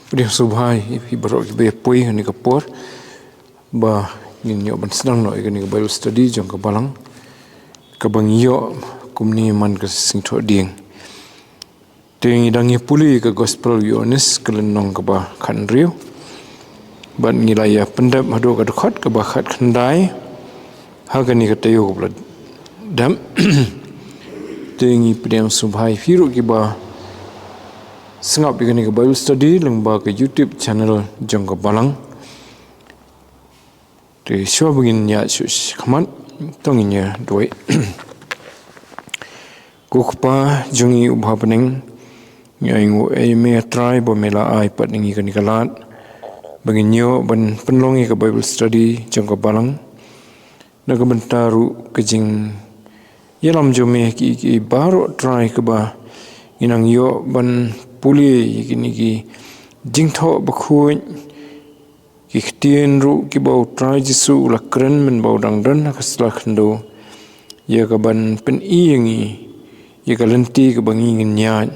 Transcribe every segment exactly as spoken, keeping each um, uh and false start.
Pdiang sngewbha ïa phi baroh kiba ïa poi ha kane ka por ba ngin ïoh ban sdang noh ïa kane ka Bible study jong ka balang kaba ngi ïoh kumne man ka Sngi Thohdieng. Te ngi dang ïa pule ïa ka Gospel u Ïoannis ka lynnong kaba khathynriew bad ngi la ïa pyndep haduh ka dkhot kaba khatkhyndai ha kane ka taïew kaba la dep. Te ngi pdiang sngewbha ïa phi ruh kiba sngap ïa kane ka Bible study lyngba ka YouTube channel jong ka balang. Te shuwa ba ngin ïa shu khmat, to ngin ïa duwai. Ko Kpa jong ngi uba ha bneng, ngi ainguh ïa me Trai ba me la ai pat ïa ngi kane ka lad ba ngin ïoh ban pynlong ïa ka Bible study jong ka balang. Na ka bynta ruh ka jingïalam jong me ki ki baroh Trai kaba ngi nang ïoh ban pule ïa kine ki jingthoh bakhuid, ki ktien ruh kiba u Trai Jisu u la kren mynba u dang don ha ka sla khyndew ïa ka ban pyni ïa ngi ïa ka lynti kaba ngi ngin ïaid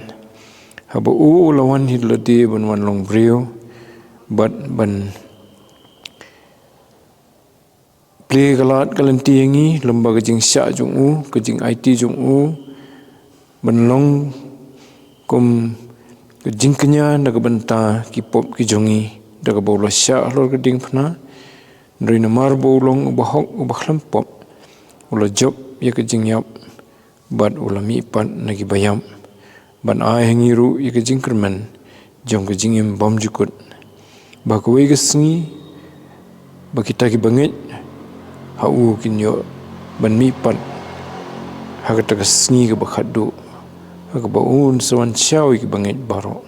haba u u la wan hi lade ban wan long briew bad ban plie ka lad ka lynti ïa ngi lyngba ka jingshah jong u, ka jingaiti jong u ban long kum ka jingkñia na ka bynta ki pop ki jong ngi da kaba u la shah halor ka diengphna. Hynrei namar ba u long uba hok uba khlem pop, u la jop ïa ka jingïap bad u la mihpat na ki baïap ban ai ha ngi ruh ïa ka jingkyrmen jong ka jingim bymjukut, ba kawei ka sngi ba kita ki bangeit ha u kin ïoh ban mihpat ha kata ka sngi kaba khatduh ha kaba un sa wan shaw ïa ki bangeit baroh.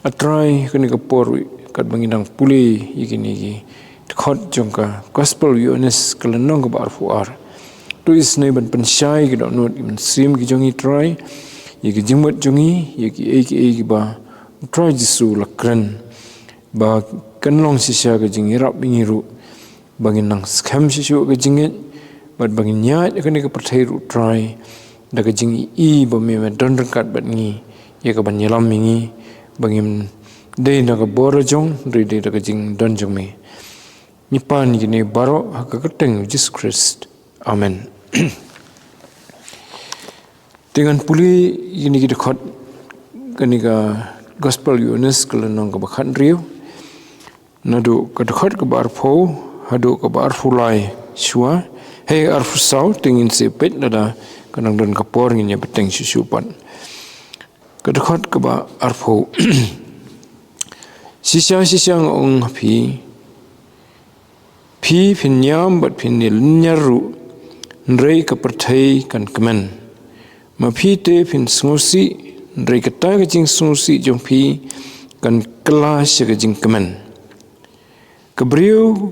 A Trai, kane ka por katba ngi dang pule ïa kine ki dkhot jong ka Gospel u Ïoannis ka lynnong kaba arphew ar, to isynei ban pynshai ki dohnud ki mynsiem ki jong ngi Trai, ïa ki jingmut jong ngi, ïa kiei kiei kiba u Trai Jisu u la kren ba kan long shisha ka jingïarap ïa ngi ruh ba ngin nang skhem shuh shuh ka jingngeit bad ba ngin ïaid ha kane ka pyrthei ruh Trai da ka jingïohi ba me me don ryngkat bad ngi ïa ka ban ïalam ïa ngi ba ngim dei da ka bor jong hynrei dei da ka jingdon jong me. Ngi pan ïa kine baroh ha ka kyrteng u Jisu Khrist. Amen. Te ngan pule ïa kine ki dkhot kane ka Gospel u Ïoannis ka lynnong kaba khathynriew. Naduh ka dkhot kaba arphew haduh kaba arphew lai shuwa. Hei arphew saw te ngin sa peit lada ka nang don ka por ngin ïa bteng shuh shuh pat. Ka dkhot kaba arphew. Shisha shisha nga ong ha phi, phi phin ïam bad phin ïalynñiar ruh, hynrei ka pyrthei kan kmen. Ma phi te phin sngewsih, hynrei kata ka jingsngewsih jong phi kan kylla sha ka jingkmen. Ka briew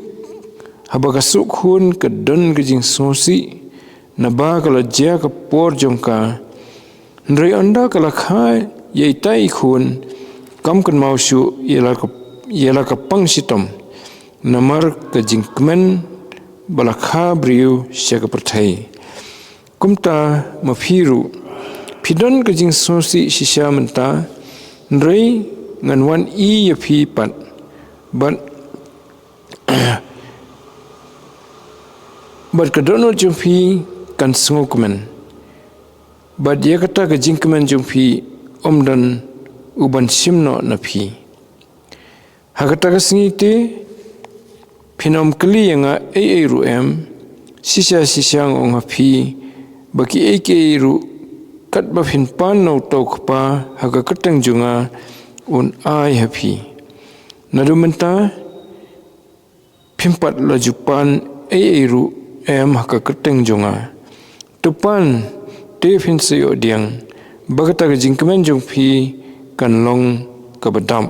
haba ka suk khun ka don ka jingsngewsih naba ka la jia ka por jong ka. Hynrei ynda ka la kha ïa ita i khun, kam kynmaw shuh ïa la ka, ïa la ka pang shitom namar ka jingkmen ba la kha briew sha ka pyrthei. Kumta ma phi ruh phi don ka jingsngewsih shisha mynta, hynrei ngan wan ïa phi pat bad bad ka dohnud jong phi kan sngewkmen. Bad ïa kata ka jingkmen jong phi ym don u ban shim noh na phi. Ha kata ka sngi te phin ym kylli ïa nga ei ei ruh em. Shisha shisha nga ong ha phi ba kiei kiei ruh katba phin pan na uta u Kpa ha ka kyrteng jong nga un ai ha phi. Naduh mynta phim pat la ju pan ei ei ruh em ha ka kyrteng jong nga. To pan te phin sa ïoh diang ba kata ka jingkmen jong phi kan long kaba dap.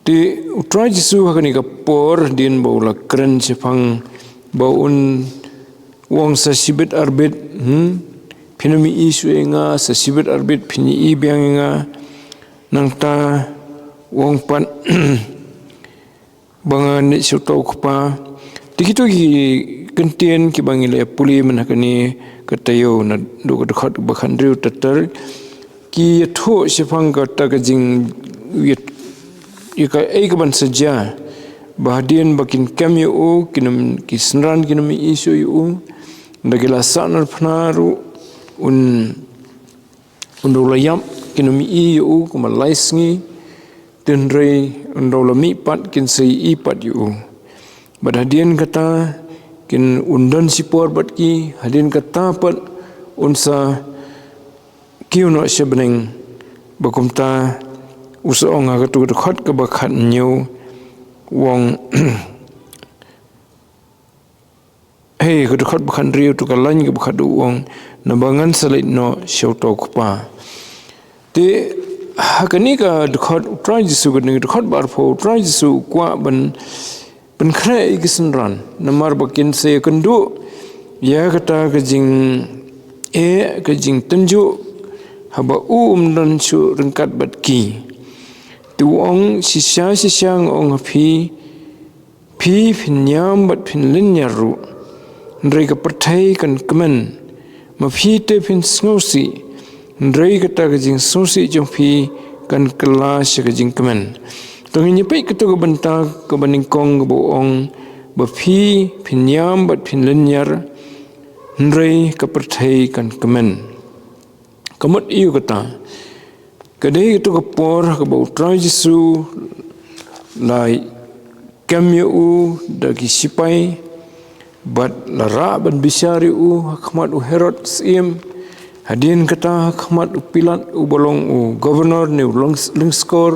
Te u Trai Jisu ha kane ka por dien ba u la kren shaphang ba un ong sa shibit arbit, hmm? Phin ym ïohi shuh ïa nga, sa shibit arbit phin ïohi biang ïa nga. Nangta u ong pat ba ngan leit sha uta u Kpa. Te kito ki kyntien kiba ngi la pule mynta ha kane ka taïew naduh ka dkhot ba khathynriew ter ter. ki ïathuh shaphang kata ka jing ïa, ïa kaei kaban sa jia, ba hadien ba kin kem ïa u, kin ym, ki synran kin ym ïohi shuh ïa u. Da ki la sahnarphna ruh, un, un da u la ïap, kin ym ïohi ïa u kumba lai sngi. Hynrei un da u la mih pat, kin sa ïohi pat ïa u. Bad hadien kata, kin, un don shipor bad ki, hadien kata pat un sa kiew noh sha bneng. Bad kumta u sa ong ha katu ka dkhot kaba khathynñiew, u ong, hei, ka dkhot ba khathynriew, tu ka lain kaba khatduh, u ong, naba ngan sa leit noh sha uta u Kpa. Te ha kane ka dkhot, u Trai Jisu, kane ka dkhot ba arphew, u Trai Jisu u kwah ban pynkhreh ïa ki synran, namar ba kin sa ïakynduh ïa kata ka jingeh, ka jingtynjuh, haba u um don shuh ryngkat bad ki. Te u ong, shisha shisha nga ong ha phi, phi phin ïam bad phin lynñiar ruh, hynrei ka pyrthei kan kmen. Ma phi te phin sngewsih, hynrei kata ka jingsngewsih jong phi kan kylla sha ka jingkmen. To ngin ïa peit katu ka bynta kaba nyngkong kaba ong, ba phi phin ïam bad phin lynñiar, hynrei ka pyrthei kan kmen. Ka mut aiu kata? Ka dei katu ka por kaba u Trai Jisu la kem ïa u da ki sipai, bad la rah ban bishar ïa u ha khmat u Herod syiem, hadien kata ha khmat u Pilat uba long u governor ne u lyngskor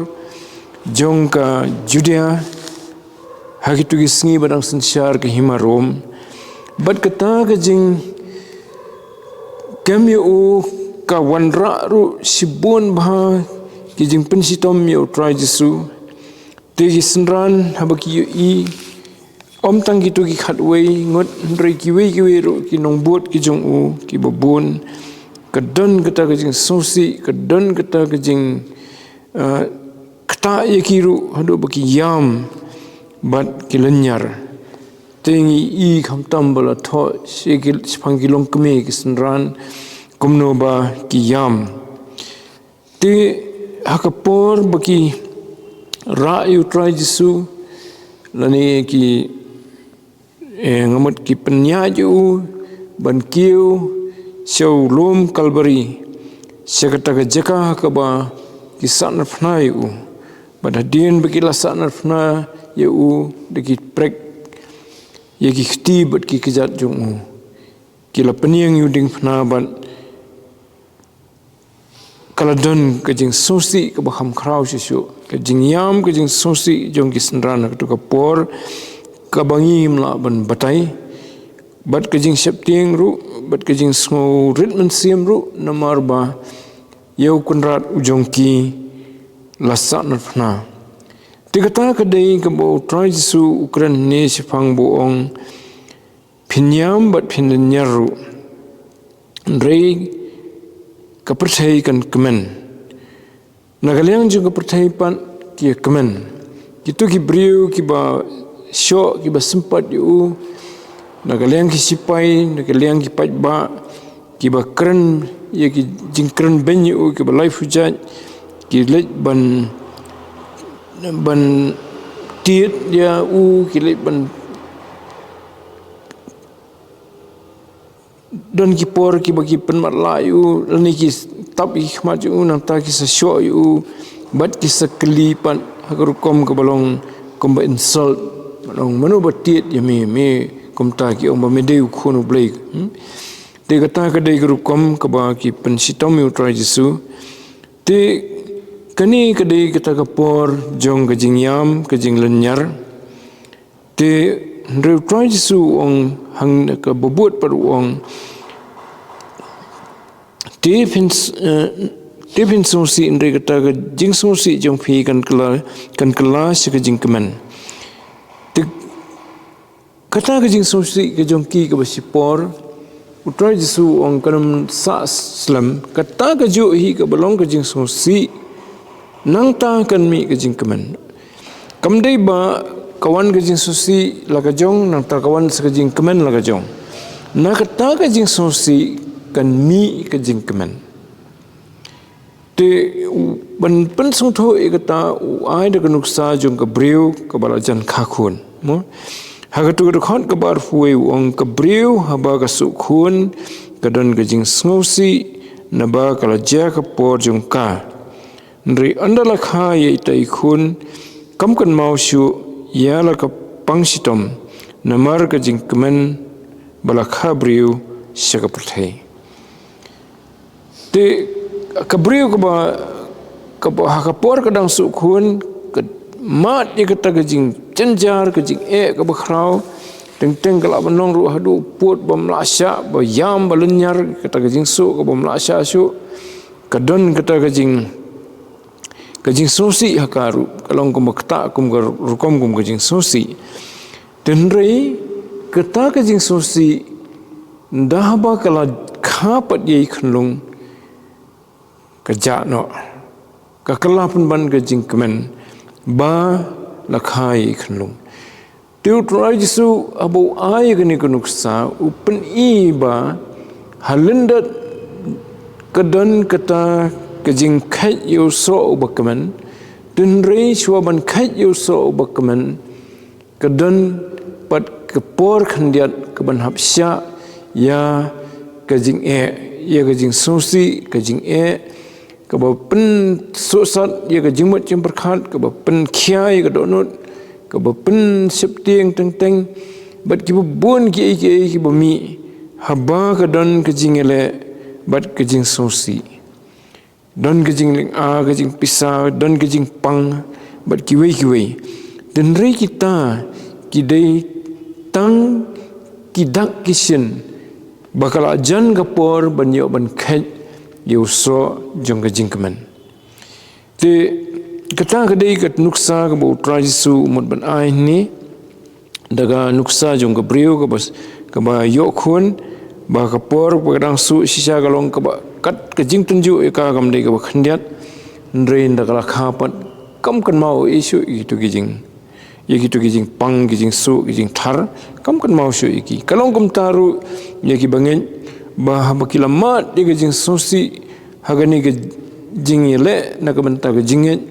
jong ka Judia, ha kitu ki sngi ba dang synshar ka hima Rom. Bad kata ka jingkem ïa u ka wanrah ruh shibun bha ki jingpynshitom ïa u Trai Jisu. Te ki synran haba ki ïohi, ym tang kitu ki khatwei ngut, hynrei kiwei kiwei ruh ki nongbud ki jong u kiba bun, ka don kata ka jingsngewsih, ka don kata ka jing, ah, ktah ïa ki ruh haduh ba ki ïam bad ki lynñiar. Te ngi i khamtam ba la thoh shaphang ki longkmie ki synran kumno ba ki ïam. Te ha ka por ba ki rah ïa u Trai Jisu, lane ki, eh, nga mut ki pynïaid ïa u ban kiew sha u lum Kalbari, sha kata ka jaka ha kaba ki sahnarphna ïa u. Bad hadien ba ki la sahnarphna ïa u, da ki prek ïa ki kti bad ki kjat jong u, ki la pynïeng ïa u diengphna bad ka la don ka jingsngewsih kaba kham khraw shuh shuh, ka jingïam, ka jingsngewsih jong ki synran ha katu ka por kaba ngim lah ban batai, bad ka jingsheptieng ruh, bad ka jingsngewrit mynsiem ruh, namar ba ïa u Kynrad u jong ki la sahnarphna. Te kata ka dei kaba u Trai Jisu u kren hangne shaphang ba u ong, phin ïam bad phin lynñiar ruh, hynrei ka pyrthei kan kmen. Na ka liang jong ka pyrthei pat ki ïa kmen. Kitu ki briew kiba shoh, kiba sympat ïa u, na ka liang ki sipai, na ka liang ki paidbah, kiba kren ïa ki jingkren beiñ ïa u, kiba lai phew jait, ki leit ban, ban tied ïa u, ki leit ban don ki por kiba ki pynmatlah ïa u, lane ki tap ïa ki khmat jong u, nangta ki sa shoh ïa u, bad ki sa kylli pat ha ka rukom kaba long kumba insult, long, mano ba tied ïa me, me kumta, ki ong ba me dei u Khun u Blei. Hmm? Te kata ka dei ka rukom kaba ki pynshitom ïa u Trai Jisu. Te kane ka dei kata ka por jong ka jingïam, ka jinglynñiar. Te hynrei u Trai Jisu u ong hangne kaba bud pat, u ong, te phin s-, eh, te phin sngewsih, hynrei kata ka jingsngewsih jong phi kan kylla, kan kylla sha ka jingkmen. Te kata ka jingsngewsih ka jong ki kaba shipor, u Trai Jisu u ong kan ym sah slem, kata kajuh hi kaba long ka jingsngewsih, nangta kan mih ka jingkmen. Kam dei ba ka wan ka jingsngewsih la ka jong, nangta ka wan sa ka jingkmen la ka jong. Na kata ka jingsngewsih kan mih ka jingkmen. Te u, ban pynsngewthuh ïa kata, u ai da ka nuksa jong ka briew kaba la jan kha khun. Mo? Ha katu ka dkhot kaba arphew wei u ong, ka briew haba ka suh khun ka don ka jingsngewsih, naba ka la jia ka por jong ka. Hynrei ynda la kha ïa ita i khun, kam kynmaw shuh ïa la ka pang shitom, namar ka jingkmen ba la kha briew sha ka pyrthei. Te ka briew kaba, kaba ha ka por ka dang suh khun, ka mad ïa kata ka jingjynjar, ka jingeh kaba khraw, teng teng ka lah ban long ruh haduh pud bym lah shah, ba ïam ba lynñiar, kata ka jingsuh ka bym lah shah shuh, ka don kata ka jing, ka jingsngewsih ha ka ruh, ka long kumba kata kum ka rukom kum ka jingsngewsih. Hynrei kata ka jingsngewsih, ynda haba ka la kha pat ïa i khunlung, ka jah noh. Ka kylla pynban ka jingkmen ba la kha ïa i khunlung. Te u Trai Jisu haba u ai kane ka nuksa, u pyni ba ha lyndet ka don kata ka jingkheit ïa u soh uba kmen. Hynrei shuwa ban kheit ïa u soh uba kmen, ka don pat ka por khyndiat kaban hap shah ïa ka jingeh, ïa ka jingsngewsih, ka jingeh kaba pynsuhsat ïa ka jingmut jingpyrkhat, kaba pynkhia ïa ka dohnud, kaba pynsheptieng teng teng, bad kiba bun kiei kiei kiba mih haba ka don ka jingïaleh bad ka jingsngewsih. Don ka jinglynga, ka jingpisa, don ka jingpang, bad kiwei kiwei. Hynrei kita ki dei tang ki dak ki shin ba ka la jan ka por ban ïoh ban kheit ïa u soh jong ka jingkmen. Te kata ka dei ka nuksa kaba u Trai Jisu u mut ban ai hangne. Da ka nuksa jong ka briew kaba, kaba ïoh khun, ba ka por ba ka dang suh shisha ka long kaba kat ka jingtynjuh ïa ka kam dei kaba khyndiat. Hynrei ynda ka la kha pat, kam kynmaw ïa shuh ïa kitu ki jing, ïa kitu ki jingpang, ki jingsuh, ki jingthar, kam kynmaw shuh ïa ki. Ka long kumta ruh ïa ki bangeit, ba haba ki la mad ïa ka jingsngewsih ha kane ka jingïaleh na ka bynta ka jingngeit,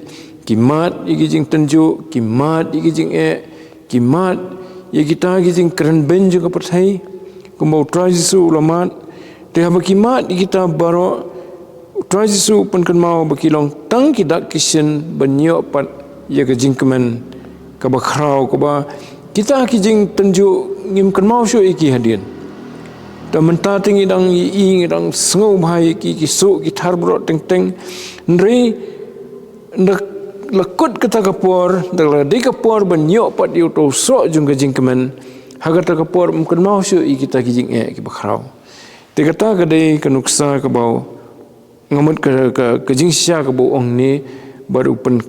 ki mad ïa ki jingtynjuh, ki mad ïa ki jingeh, ki mad ïa kita ki jingkren beiñ jong ka pyrthei, kumba u Trai Jisu u la mad. Te haba ki mad ïa kita baroh, u Trai Jisu u pynkynmaw ba ki long tang ki dak ki shin ban ïoh pat ïa ka jingkmen kaba khraw, kaba kita ki jingtynjuh ngim kynmaw shuh ïa ki hadien. Te mynta te ngi dang ïohi, ngi dang sngew bha ïa ki, ki suh ki thar baroh teng teng. Hynrei ynda la kut kata ka por, ynda la dei ka por ban ïoh pat ïa uto u soh jong ka jingkmen, ha kata ka por ym kynmaw shuh ïa kita ki jingeh kiba khraw. Te kata ka dei ka nuksa kaba u, nga mut ka, ka, ka jingshisha kaba u ong ne, bad u pyn,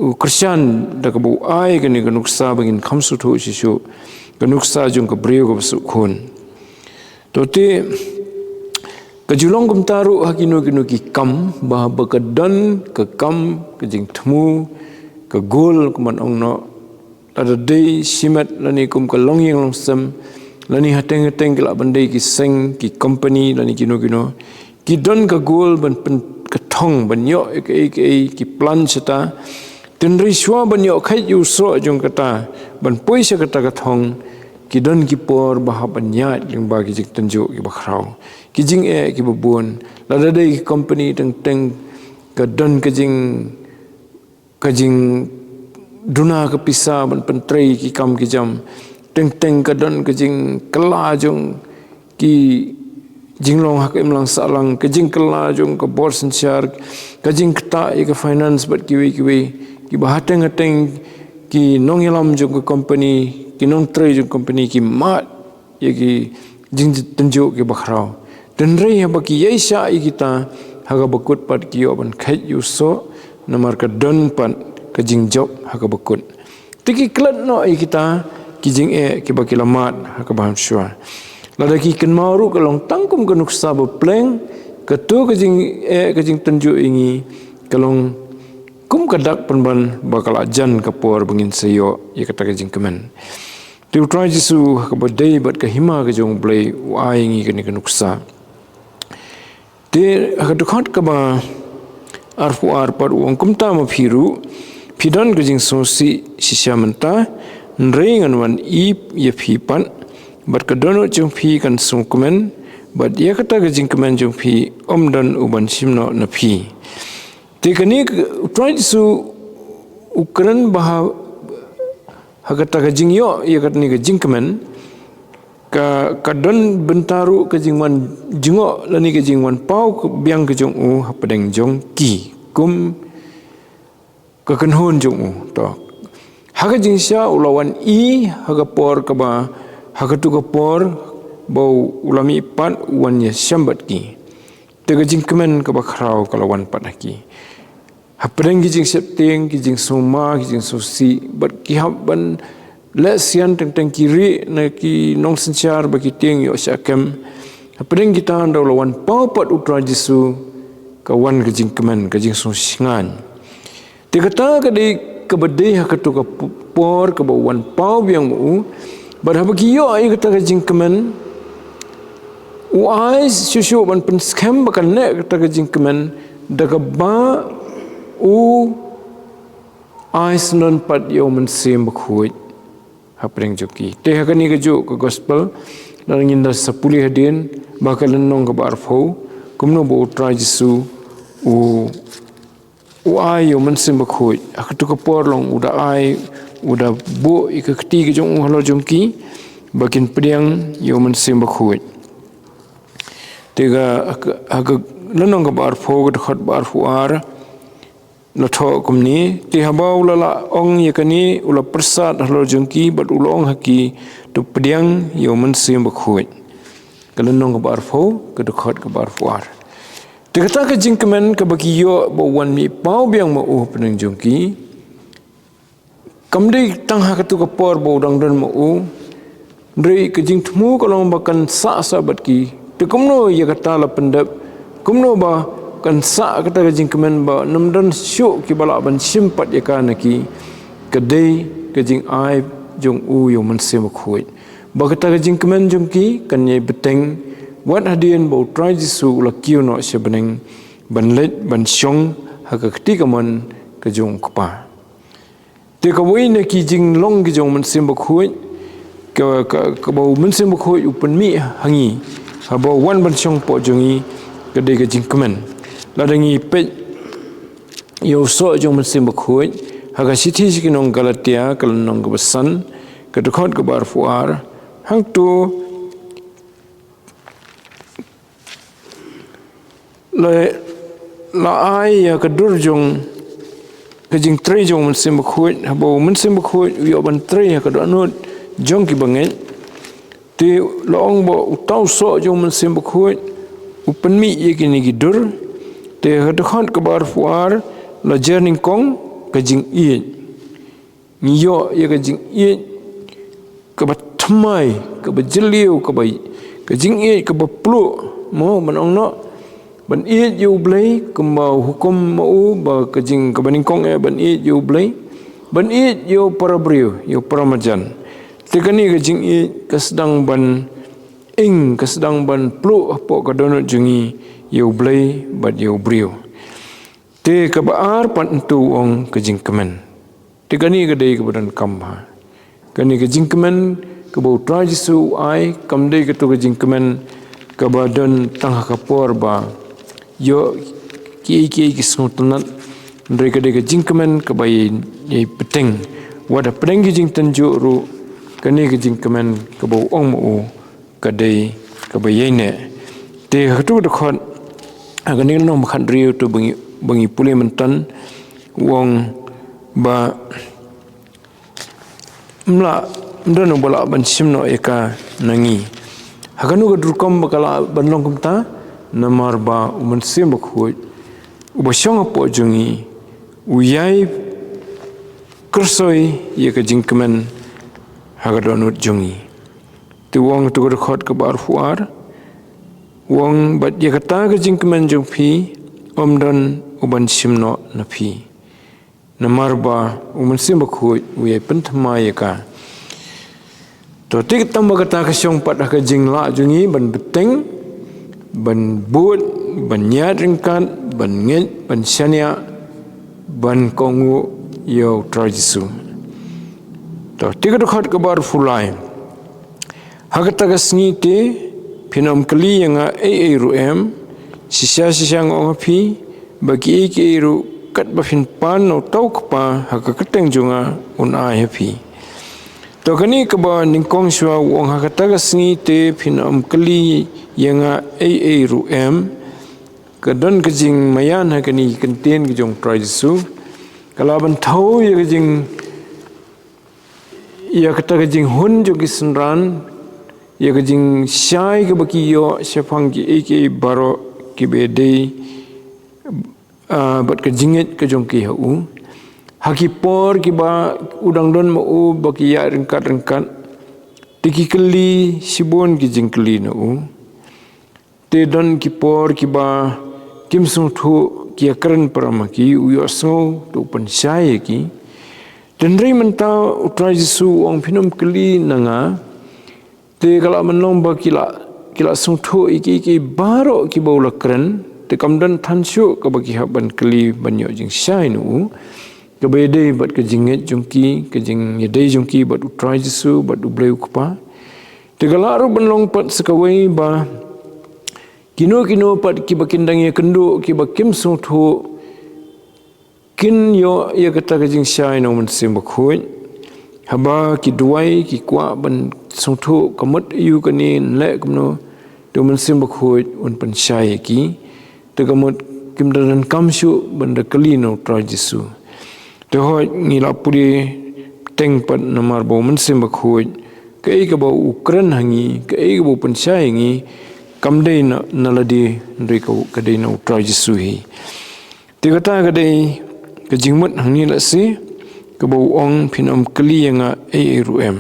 u kyrshan da kaba u ai kane ka nuksa ba ngin kham sngewthuh shisha. Ka nuksa jong ka briew kaba suh khun. To te, ka ju long kumta ruh ha kino kino ki kam, ba, ba ka don ka kam, ka jingthmu, ka goal kumban ong noh, lada dei shimet lane kum ka longïing longsem, lane hateng hateng ki lah ban dei ki seng, ki company, lane kino kino. Ki don ka goal ban pyn, ka thong ban ïoh ïa kaei kaei ki plan shata. Hynrei shuwa ban ïoh kheit ïa u soh jong kata, ban poi sha kata ka thong, ki don ki por ba hap ban ïaid lyngba ki jingtynjuh kiba khraw, ki jingeh kiba bun. Lada dei ki company teng teng, ka don ka jing, ka jingduna ka pisa ban pyntrei ki kam ki jam. Teng teng ka don ka jingkylla jong ki jinglong ha ka imlang sahlang, ka jingkylla jong ka bor synshar, ka jingktah ïa ka finance bad kiwei kiwei, kiba hateng hateng ki nongïalam jong ka company, ki nongtrei jong ka company, ki mad ïa ki jingtynjuh kiba khraw. Hynrei haba ki ïaishah ïa kita, ha kaba kut pat ki ïoh ban kheit ïa u soh, namar ka don pat ka jingjop ha kaba kut. Te ki klet noh ïa kita ki jingeh kiba ki la mad ha kaba hapshuwa. Lada ki kynmaw ruh ka long tang kum ka nuksa ba pleng, kato ka jingeh ka jingtynjuh ïa ngi ka long kum ka dak pynban ba ka la jan ka por ba ngin sa ïoh ïa kata ka jingkmen. Te u Trai Jisu ha kaba dei bad ka hima ka jong U Blei u ai ïa ngi kane ka nuksa. Te ha ka dkhot kaba arphew ar pat u ong, kumta ma phi ruh phi don ka jingsngewsih shisha mynta, hynrei ngan wan ïa phi pat, bad ka dohnud jong phi kan sngewkmen, bad ïa kata ka jingkmen jong phi ym don u ban shim noh na phi. Te kane ka, u Trai Jisu u kren ba ha, ha kata ka jingïoh ïa kane ka jingkmen, ka, ka don bynta ruh ka jingwan jngoh lane ka jingwan paw ka biang ka jong u hapdeng jong ki, kum ka kynhun jong u. To, ha ka jingshisha u la wan i ha ka por kaba, ha katu ka por ba u la mih pat u wan ïashem bad ki. Te ka jingkmen kaba khraw ka la wan pat ha ki. Hapdeng ki jingsheptieng, ki jingsngewma, ki jingsngewsih, bad ki hap ban leh sian teng teng ki rieh na ki nongsynshar ba ki tieng ïoh shah kem. Hapdeng kita haba u la wan paw pat u Trai Jisu, ka wan ka jingkmen, ka jingsngewsih shngaiñ. Te kata ka dei kaba dei ha katu ka p-, por kaba u wan paw biang ma u. Bad haba ki ïoh ïa kata ka jingkmen, u ai shuh shuh ban pynskhem ba kan neh kata ka jingkmen da kaba u ai syndon pat ïa u Mynsiem Bakhuid hapdeng jong ki. Te ha kane kajuh ka gospel, lada ngin da sa pule hadien, ba ka lynnong kaba arphew, kumno ba u Trai Jisu u, u ai ïa u Mynsiem Bakhuid. Ha katu ka por long u da ai, u da buh ïa ka kti ka jong u halor jong ki, ba kin pdiang ïa u Mynsiem Bakhuid. Te ka, ha ka, ha ka lynnong kaba arphew, ka dkhot ba arphew ar, la thoh kumne: Te haba u la lah ong ïa kane, u la pyrsad halor jong ki, bad u la ong ha ki, to pdiang ïa u Mynsiem Bakhuid. Ka lynnong kaba arphew, ka dkhot kaba arphew ar. Te kata ka jingkmen kaba ki ïoh ba u wan mih paw biang ma u hapdeng jong ki, kam dei tang ha katu ka por ba u dang don ma u, hynrei ka jingthmu ka long ba kan sah sah bad ki. Te kumno ïa kata la pyndep, kumno ba kan sah kata ka jingkmen ba ym don shuh kiba lah ban shim pat ïa ka na ki, ka dei ka jingai jong u ïa u Mynsiem Bakhuid. Ba kata ka jingkmen jong ki kan ïai bteng, wat hadien ba u Trai Jisu u la kiew noh sha bneng, ban leit ban shong ha ka kti kamon ka jong u Kpa. Te kawei na ki jinglong ki jong u Mynsiem Bakhuid, ka, ka, kaba u Mynsiem Bakhuid u pynmih ha ngi, haba u wan ban shong hapoh jong ngi, ka dei ka jingkmen. Lada ngi peit ïa u soh jong u Mynsiem Bakhuid, ha ka shithi sha ki nong Galatia, ka lynnong kaba san, ka dkhot kaba arphew ar, hangto la, la ai ïa ka dur jong ka jingtrei jong u Mynsiem Bakhuid, haba u Mynsiem Bakhuid u ïoh ban trei ha ka dohnud jong ki bangeit. Te la ong ba uta u soh jong u Mynsiem Bakhuid u pynmih ïa kine ki dur. Te ha ka dkhot kaba arphew ar, la jer nyngkong ka jingïeit. Ngi ïoh ïa ka jingïeit kaba thymmai, kaba jylliew, kaba, ka jingïeit kaba pluh, mo, ban ong noh, ban ïeit ïa u Blei kumba u hukum ma u, ba ka jing, kaba nyngkong eh ban ïeit ïa u Blei, ban ïeit ïa u para briew, ïa u para marjan. Te kane ka jingïeit ka sdang ban ing, ka sdang ban pluh hapoh ka dohnud jong ngi ïa u Blei bad ïa u briew. Te kaba ar pat, hangto u ong ka jingkmen. Te kane ka dei kaba donkam bha. Kane ka jingkmen kaba u Trai Jisu u ai, kam dei kato ka jingkmen kaba don tang ha ka por ba ïoh kiei kiei ki sngewtynnat. Hynrei ka dei ka jingkmen kaba ïai, ïai bteng. Wat hapdeng ki jingtynjuh ruh, kane ka jingkmen kaba u ong ma u, ka dei kaba ïai neh. Te ha kato ka dkhot, ha kane ka lynnong ba khathynriew, to ba ngi, ba ngi pule mynta, u ong ba ym lah, ym don uba lah ban shim noh ïa ka na ngi. Ha kano ka rukom ba ka lah ban long kumta? Namar ba u Mynsiem Bakhuid uba shong hapoh jong ngi u ïai kyrsoi ïa ka jingkmen ha ka dohnud jong ngi. Te u ong ha kato ka dkhot kaba arphew ar, u ong, bad ïa kata ka jingkmen jong phi ym don u ban shim noh na phi, namar ba u Mynsiem Bakhuid u ïai pynthymmai ïa ka. To, te tang ba kata ka shong pat ha ka jinglah jong ngi ban bteng, ban bud, ban ïaid ryngkat, ban ngeit, ban shaniah, ban kohnguh ïa U Trai Jisu. To, te ka dkhot kaba arphew lai. Ha kata ka sngi te, phin ym kylli ïa nga ei ei ruh em, shisha shisha nga ong ha phi, ba kiei kiei ruh katba phin pan na uta u Kpa ha ka kyrteng jong nga, un ai ha phi. To, kane kaba nyngkong shuwa u ong ha kata ka sngi te phin ym kylli ïa nga ei ei ruh em, ka don ka jingmaïan ha kane ka kyntien ka jong U Trai Jisu. Ka la ban thew ïa ka jing, ïa kata ka jinghun jong ki synran, ïa ka jingshai kaba ki ïoh shaphang kiei kiei baroh kiba dei, ah, bad ka jingngeit ka jong ki ha u. Ha ki por kiba u dang don ma u ba ki ïaid ryngkat ryngkat, te ki kylli shibun ki jingkylli na u. Te don ki por kiba kim sngewthuh, ki ïakren para ma ki, u ïohsngew, te u pynshai ïa ki. Te hynrei mynta U Trai Jisu u ong phin ym kylli na nga. Te ka la ban long ba ki la, ki la sngewthuh ïa kiei kiei baroh kiba u la kren. Te kam don than shuh kaba ki hap ban kylli ban ïoh jingshai na u, kaba ïadei bad ka jingngeit jong ki, ka jingïadei jong ki bad U Trai Jisu, bad U Blei U Kpa. Te ka la ruh ban long pat sa kawei ba kino kino pat kiba kin dang ïakynduh, kiba kim sngewthuh, kin ïoh ïa kata ka jingshai na U Mynsiem Bakhuid. Haba ki duwai, ki kwah ban sngewthuh, ka mut aïu kane, yn leh kumno, te U Mynsiem Bakhuid un pynshai ïa ki. Te ka mut kim da donkam shuh ban da kylli na U Trai Jisu. Te hooid ngi la pule teng pat namar ba U Mynsiem Bakhuid, kaei kaba u kren ha ngi, kaei kaba u pynshai ha ngi, kam dei na, na lade, hynrei ka, ka dei na U Trai Jisu hi. Te kata ka dei ka jingmut hangne lehse, kaba u ong phin ym kylli ïa nga ei ei ruh em.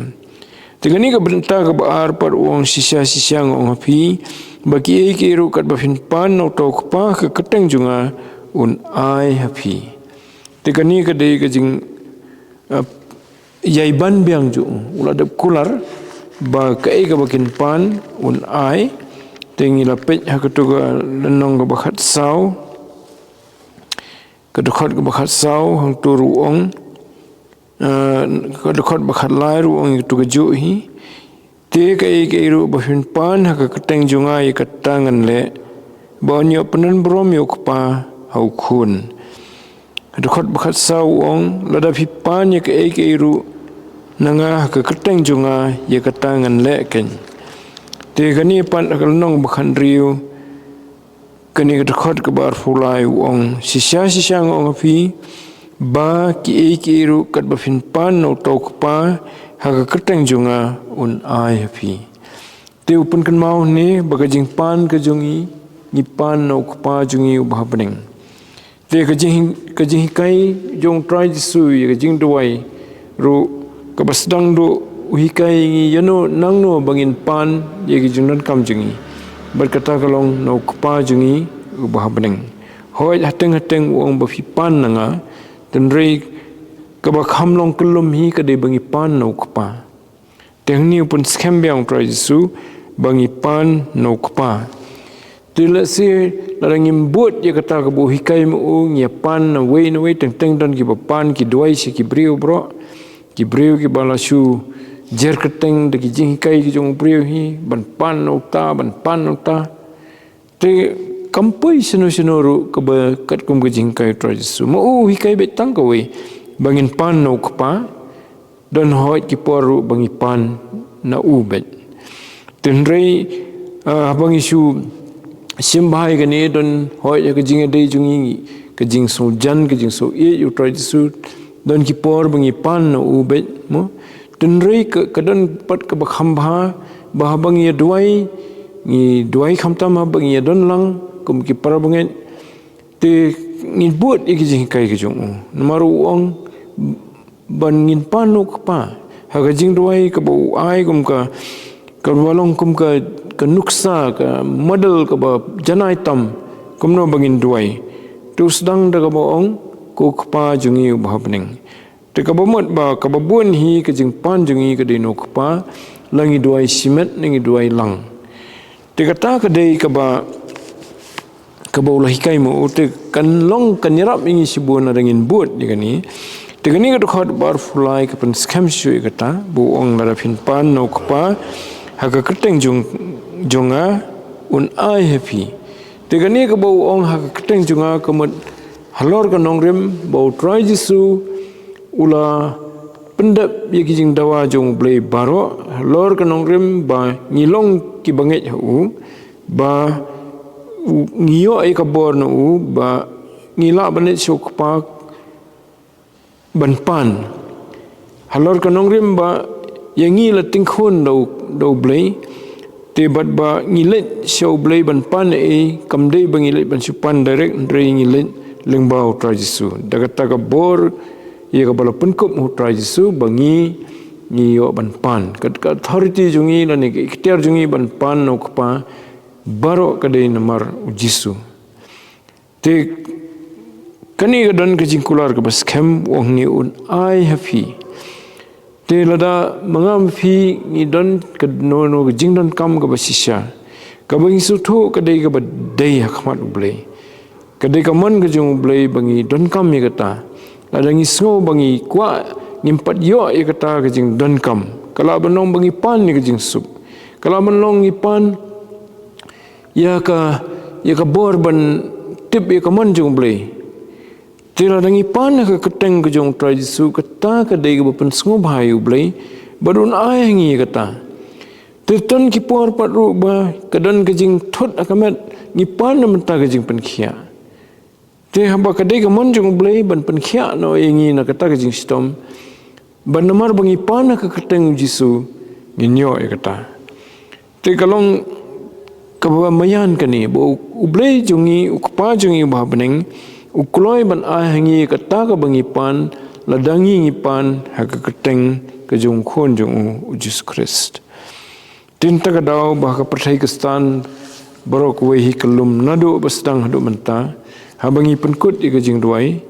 Te kane ka bynta kaba ar pat u ong shisha shisha nga ong ha phi, ba kiei kiei ruh katba phin pan na uta u Kpa ha ka kyrteng jong nga un ai ha phi. Te kane ka dei ka jing, ah, ïai ban biang jong u, u la dep kular ba kaei kaba kin pan un ai. Te ngi la peit ha kato ka lynnong kaba khatsaw, ka dkhot kaba khatsaw, hangto ruh u ong, ah, ka dkhot ba khatlai ruh u ong ïa kato kajuh hi. Te kaei kaei ruh ba phin pan ha ka kyrteng jong nga, ïa kata ngan leh, ba un ïoh pyndon burom ïa u Kpa ha u Khun. Dkhot ba khatsaw u ong, lada phi pan ïa kaei kaei ruh na nga ha ka kyrteng jong nga, ïa kata ngan leh keiñ. Te kane pat ha ka lynnong ba khathynriew, kane ka dkhot kaba arphew lai u ong, shisha shisha nga ong ha phi, ba kiei kiei ruh katba phin pan na uta u Kpa ha ka kyrteng jong nga, un ai ha phi. Te u pynkynmaw hangne ba ka jingpan ka jong ngi, ngi pan na u Kpa jong ngi uba ha bneng. Te ka jing, ka jinghikai jong U Trai Jisu ïa ka jingduwai ruh, kaba sdang duh u hikai ïa ngi ïano nangno ba ngin pan ïa ki jingdonkam jong ngi. Bad kata ka long na u Kpa jong ngi uba ha bneng. Hooid, hateng hateng u ong ba phi pan na nga, te hynrei kaba kham long kyllum hi ka dei ba ngi pan na u Kpa. Te hangne u pynskhem biang U Trai Jisu ba ngi pan na u Kpa. Te lehse lada ngim bud ïa kata kaba u hikai ma u, ngi ïa pan na wei na wei, teng teng don kiba pan ki duwai sha ki briew baroh, ki briew kiba la shu jer kyrteng da ki jinghikai ki jong u briew hi, ban pan na uta, ban pan na uta. Te kam poi shano shano ruh kaba katkum ka jinghikai U Trai Jisu. Ma u hikai beit tang kawei, ba ngin pan na u Kpa. Don hooid ki por ruh ba ngi pan na u beit. Te hynrei, ah, haba ngi shu shim bha ïa kane, don hooid ha ka jingïadei jong ngi, ka jingsngewjan, ka jingsngewïeit ïa U Trai Jisu, don ki por ba ngi pan na u beit, mo. Te hynrei ka, ka don pat kaba kham bha, ba haba ngi ïa duwai, ngi duwai khamtam haba ngi ïa don lang kum ki para bangeit. Te ngin bud ïa ki jinghikai ki jong u. Namar u ong ban ngin pan na u Kpa ha ka jingduwai kaba u ai kum ka, kaba long kum ka, ka nuksa, ka model kaba janai tam kumno ba ngin duwai. Te u sdang da kaba ong, ko Kpa jong ngi uba ha bneng. Te kaba mut ba kaba bun hi ka jingpan jong ngi ka dei na u Kpa, la ngi duwai shimet ne ngi duwai lang. Te kata ka dei kaba kaba u la hikai ma u, te kan long kan ïarap ïa ngi shibun lada ngin bud ïa kane. Te kane ka dkhot ba arphew lai ka pynskhem shuh ïa kata, ba u ong lada phin pan na u Kpa ha ka kyrteng jong, jong nga, un ai ha phi. Te kane kaba u ong ha ka kyrteng jong nga ka mut halor ka nongrim ba u Trai Jisu u la pyndep ïa ki jingdawa jong U Blei baroh, halor ka nongrim ba ngi long ki bangeit ha u, ba u, ngi ïoh ïa ka bor na u, ba ngi lah ban leit sha u Kpa ban pan. Halor ka nongrim ba ïa ngi la tyngkhun da u, da U Blei, te bad ba ngi leit sha U Blei ban pan, eh, kam dei ba ngi leit ban shu pan direct, hynrei ngi leit lyngba u Trai Jisu. Da kata ka bor, ïa kaba la pynkup u Trai Jisu, ba ngi, ngi ïoh ban pan. Ka, ka authority jong ngi lane ka iktiar jong ngi ban pan na u Kpa baroh ka dei namar u Jisu. Te kane ka don ka jingkular kaba skhem, u ong hangne un ai ha phi. Te lada ma nga ma phi ngi don kano kano ka jingdonkam kaba shisha, kaba ngi sngewthuh ka dei kaba dei ha khmat U Blei, ka dei ka mon ka jong U Blei ba ngi donkam ïa kata. Lada ngi sngew ba ngi kwah, ngim pat ïoh ïa kata ka jingdonkam, ka lah ban long ba ngi pan ïa ka jingsuk, ka lah ban long ngi pan ïa ka, ïa ka bor ban tip ïa ka mon jong U Blei. Te lada ngi pan ha ka kyrteng ka jong u Trai Jisu, kata ka dei kaba pynsngewbha ïa U Blei, bad un ai ha ngi ïa kata. Te don ki por pat ruh ba ka don ka jingthut ha ka met, ngi pan na bynta ka jingpynkhiah. Te haba ka dei ka mon jong U Blei ban pynkhiah noh ïa ngi na kata ka jingshitom, bad namar ba ngi pan ha ka kyrteng u Jisu, ngin ïoh ïa kata. Te ka long kaba maïan kane, ba U, U Blei jong ngi, U Kpa jong ngi uba ha bneng, u kloi ban ai ha ngi ïa kata kaba ngi pan, lada ngi, ngi pan ha ka kyrteng ka jong u Khun jong u, u Jisu Khrist. Te mynta ka daw ba ha ka pyrthei Khristan baroh kawei hi ka lum naduh ba sdang haduh mynta, haba ngi pynkut ïa ka jingduwai,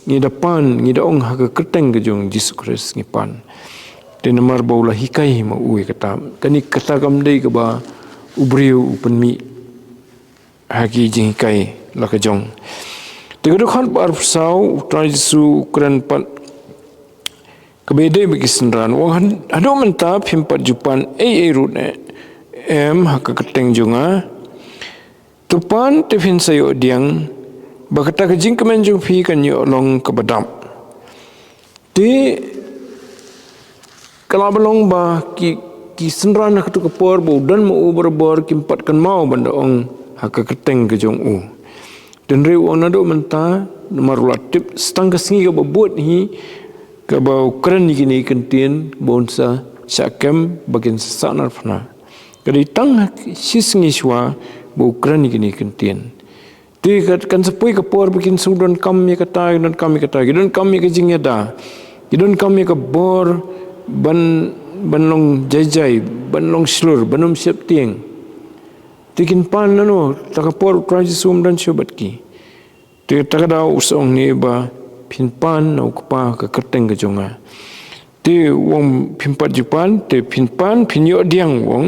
ngi da pan, ngi da ong ha ka kyrteng ka jong Jisu Khrist ngi pan. Te namar ba u la hikai ma u ïa kata. Kane kata kam dei kaba u briew u pynmih ha ki jinghikai la ka jong. Te ka dkhot ba arphew saw, u Trai Jisu u kren pat kaba ïadei bad ki synran, u ong, had-, haduh mynta phim pat ju pan ei ei ruh ne em ha ka kyrteng jong nga. To pan te phin sa ïoh diang, ba kata ka jingkmen jong phi kan ïoh long kaba dap. Te ka lah ban long ba ki, ki synran ha kato ka por ba u don ma u barabor kim pat kynmaw ban da ong ha ka kyrteng ka jong u. Te hynrei u ong naduh mynta, namar u la tip sa tang ka sngi kaba bud hi, kaba u kren ïa kine ki kyntien, ba un sa shah kem, ba kin sa sahnarphna. Ka dei tang ha shi sngi shuwa ba u kren ïa kine ki kyntien. Te ka, kan sa poi ka por ba kin shu donkam ïa kata, donkam ïa kata, ki donkam ïa ka jingïada, ki donkam ïa ka bor ban, ban long jai jai, ban long shlur, ban ym sheptieng. Te kin pan nano, ta ka por u Trai Jisu um don shuh bad ki. Te ta ka daw u sa ong ne ba phin pan na u Kpa ha ka kyrteng ka jong nga. Te u ong phim pat ju pan, te phin pan, phin ïoh diang u ong.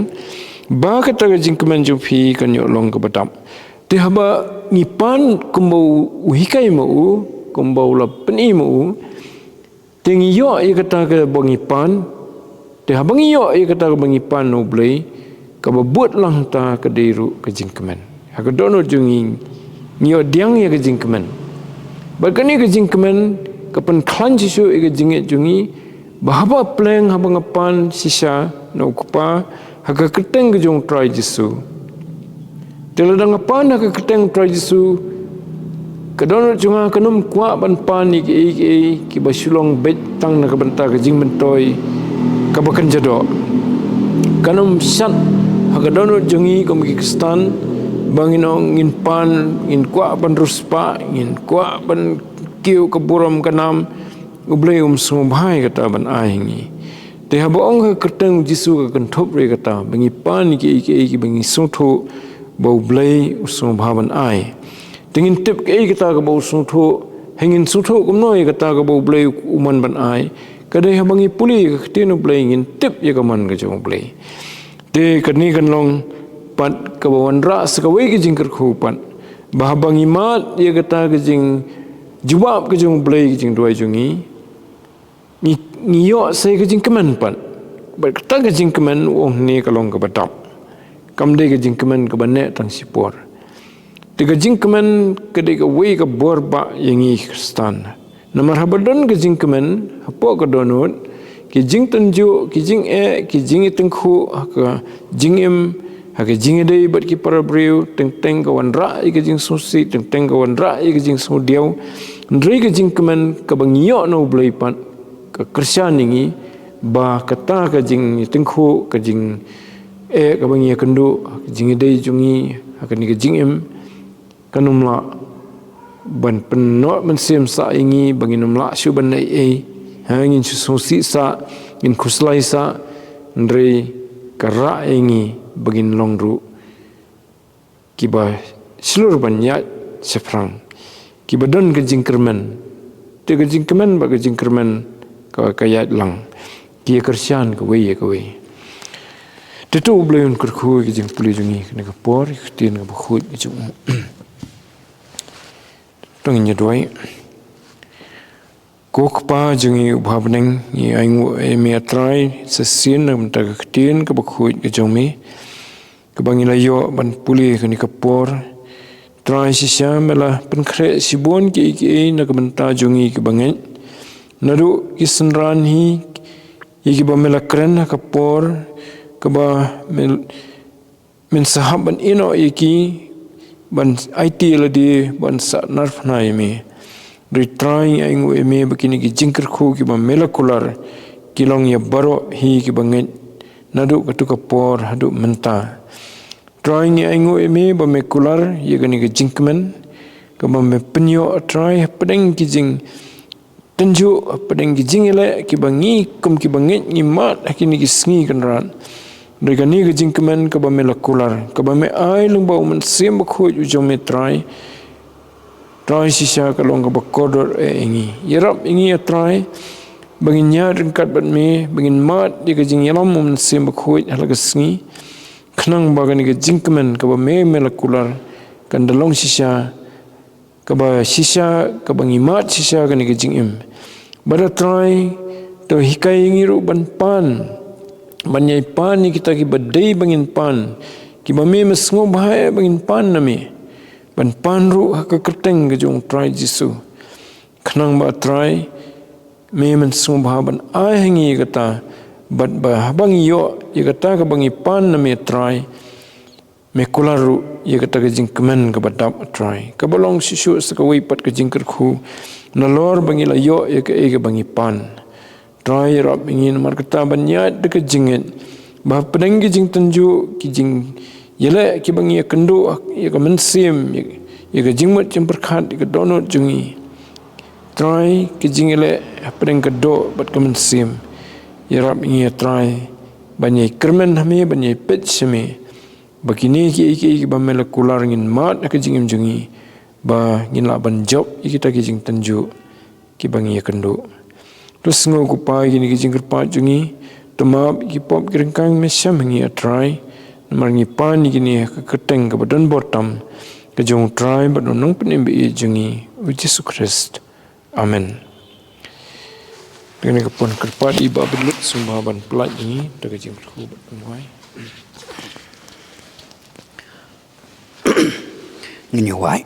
Ba kata ka jingkmen jong phi kan ïoh long kaba dap. Te haba ngi pan kumba u, u hikai ma u, kumba u la pyni ma u. Te ngi ïoh ïa kata kaba ngi pan. Te haba ngi ïoh ïa kata kaba ngi pan na u Blei, kaba bud lang ta ka dei ruh ka jingkmen. Ha ka dohnud jong ngi, ngi ïoh diang ïa ka jingkmen. Bad kane ka jingkmen, ka pynkhlaiñ shisha ïa ka jingngeit jong ngi, ba haba pleng haba nga pan shisha na u Kpa, ha ka kyrteng ka jong u Trai Jisu. Te lada nga pan ha ka kyrteng u Trai Jisu, ka dohnud jong nga kan ym kwah ban pan ïa kiei kiei kiba shu long beit tang na ka bynta ka jingmyntoi kaba kynja doh. Kan ym shad ha ka dohnud jong ngi kum ki Khristan, ba ngin ong ngin pan, ngin kwah ban riewspah, ngin kwah ban kiew ka burom ka nam, u Blei um sngewbha ïa kata ban ai ha ngi. Te haba ong ha ka kyrteng u Jisu ka kynthup ruh ïa kata, ba ngi pan ïa kiei kiei kiba ngi sngewthuh ba u Blei u sngewbha ban ai. Te ngin tip kaei kata kaba u sngewthuh, ha ngin sngewthuh kumno ïa kata kaba u Blei u mon ban ai. Ka dei haba ngi pule ïa ka ktien u Blei ngin tip ïa ka mon ka jong u Blei. Te kane kan long pat kaba wanrah sa kawei ka jingkyrkhu pat. Ba haba ngi mad ïa kata ka jingjubab ka jong U Blei, ka jingduwai jong ngi, ngi, ngi ïoh sa ka jingkmen pat. Bad kata ka jingkmen, u ong hangne, ka long kaba dap. Kam dei ka jingkmen kaba neh tang shipor. Te ka jingkmen ka dei kawei ka bor ba ïa ngi Khristan. Namar haba don ka jingkmen hapoh ka dohnud, ki jingtynjuh, ki jingeh, ki jingïatyngkhuh ha ka jingim, ha ka jingïadei bad ki para briew, teng teng ka wanrah ïa ka jingsngewsih, teng teng ka wanrah ïa ka jingsngewdiaw. Hynrei ka jingkmen kaba ngi ïoh na U Blei pat ka kyrshan ïa ngi ba kata ka jingïatyngkhuh, ka jingeh kaba ngi ïakynduh, ka jingïadei jong ngi ha kane ka jingim, kan ym lah ban pynnoh mynsiem sah ïa ngi ba ngin ym lah shuh ban leh ei ei. Ha, ngin shu sngewsih sah, ngin khuslai sah, hynrei ka rah ïa ngi ba ngin long ruh kiba shlur ban ïaid shaphrang, kiba don ka jingkyrmen. Te ka jingkmen bad ka jingkyrmen ka, ka ïaid lang, ki ïakyrshan kawei ïa kawei. Te to U Blei un kyrkhu ïa ka jingpule jong ngi kane ka por, ïa ka ktien kaba khuid ka jong u. To ngin ïa duwai. Ko Kpa jong ngi uba ha bneng, ngi ainguh ïa me, A Trai, sa shisien na ka bynta ka ktien kaba khuid ka jong me, kaba ngi la ïoh ban pule kane ka por. Trai, shisha me la pynkhreh shibun kiei kiei na ka bynta jong ngi kiba ngeit. Naduh ki synran hi, ïa kiba me la kren ha ka por kaba me men sa hap ban ïehnoh ïa ki, ban aiti ïa lade, ban sahnarphna ïa me. Hynrei Trai, ngi ainguh ïa me ba kine ki jingkyrkhu kiba me la kular ki long ïa baroh hi kiba ngeit, naduh katto ka por haduh mynta. Trai, ngi ainguh ïa me ba me kular ïa kane ka jingkmen kaba me pynïoh, Trai, hapdeng ki jing tynjuh, hapdeng ki jingïaleh kiba ngi kum kiba ngeit ngi mad ha kine ki sngi Kynrad. Hynrei kane ka jingkmen kaba me la kular, kaba me ai lyngba U Mynsiem Bakhuid u jong me, Trai, Trai, shisha ka long kaba kordor eh ïa ngi. Ïarap ïa ngi, A Trai, ba ngin ïaid ryngkat bad me, ba ngin mad ïa ka jingïalam U Mynsiem Bakhuid ha la ka sngi, khnang ba kane ka jingkmen kaba me, me la kular kan da long shisha, kaba shisha, kaba ngi mad shisha kane ka jingim. Bad A Trai, to hikai ïa ngi ruh ban pan, ban ïai pan ïa kita kiba dei ba ngin pan, kiba me, me sngewbha eh ba ngin pan na me, ban pan ruh ha ka kyrteng ka jong U Trai Jisu. Khnang ba, A Trai, me, men sngewbha ban ai ha ngi ïa kata, bad ba haba ngi ïoh ïa kata kaba ngi pan na me, A Trai, me kular ruh ïa kata ka jingkmen kaba dap, A Trai, kaba long shuh shuh sa kawei pat ka jingkyrkhu, nalor ba ngi la ïoh ïa kaei kaba ngi pan. Trai, ïarap ïa ngi namar kata ban ïaid da ka jingngeit ba hapdeng ki jingtynjuh, ki jingïaleh kiba ngi ïakynduh ïa ka mynsiem, ïa, ïa ka jingmut jingpyrkhat, ïa ka dohnud jong ngi, Trai, ka jingïaleh hapdeng ka doh bad ka mynsiem. Ïarap ïa ngi, A Trai, ban ïai kyrmen ha me, ban ïai peit sha me, ba kine kiei kiei kiba me la kular ngin mad ha ka jingim jong ngi, ba ngin lah ban jop ïa kita ki jingtynjuh kiba ngi ïakynduh. To sngew, ko Pa, ïa kine ki jingkyrpad jong ngi, to map ïa ki pop ki ryngkang, me shem ha ngi, A Trai, namar ngi pan ïa kine ha ka kyrteng kaba don bor tam ka jong U Trai bad U Nongpynim ba ïeit jong ngi, U Jisu Khrist. Amen. Te kane ka pun kyrpad i Bah Bynlut sngewbha ban pynlait ïa ngi da ka jingkyrkhu bad pynduwai. Ngin ïa wai.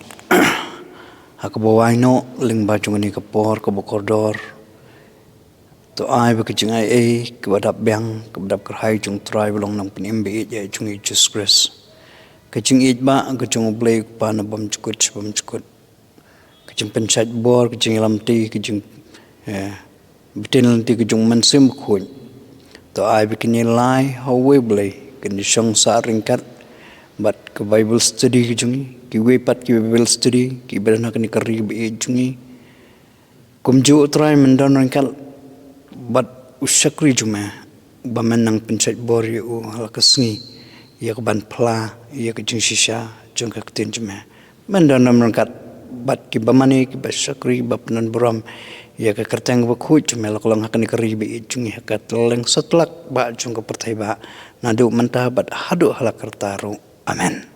Ha kaba wai noh lyngba jong kane ka por kaba kordor, to ai ba ka jingaiei kaba dap biang, kaba dap kyrhai jong U Trai bad U Nongpynim ba ïeit jong ngi, U Jisu Khrist, ka jingïeit ba ka jong U Blei U Kpa na bymjukut sha bymjukut, ka jingpynshait bor, ka jingïalam lynti, ka jing, eh, btin lynti ka jong U Mynsiem Bakhuid, to ai ba kine lai ha uwei U Blei kin ïa shong sah ryngkat bad ka Bible study ka jong ngi, kiwei pat ki Bible study kiba don ha kane ka ri ba ïeit jong ngi. Kumjuh, U Trai, men don ryngkat bad u shakri jong me, ba men nang pynshait bor ïa u ha la ka sngi, ïa ka ban phla ïa ka jingshisha jong ka ktien jong me. Men don ryngkat bad kiba mane, kiba shakri, kiba pyndon burom ïa ka kyrteng kaba khuid jong me, la ka long ha kane ka ri ba ïeit jong ngi, ha ka tnat satlak ba jong ka pyrthei ba, naduh mynta bad haduh ha la karta ruh. Amen.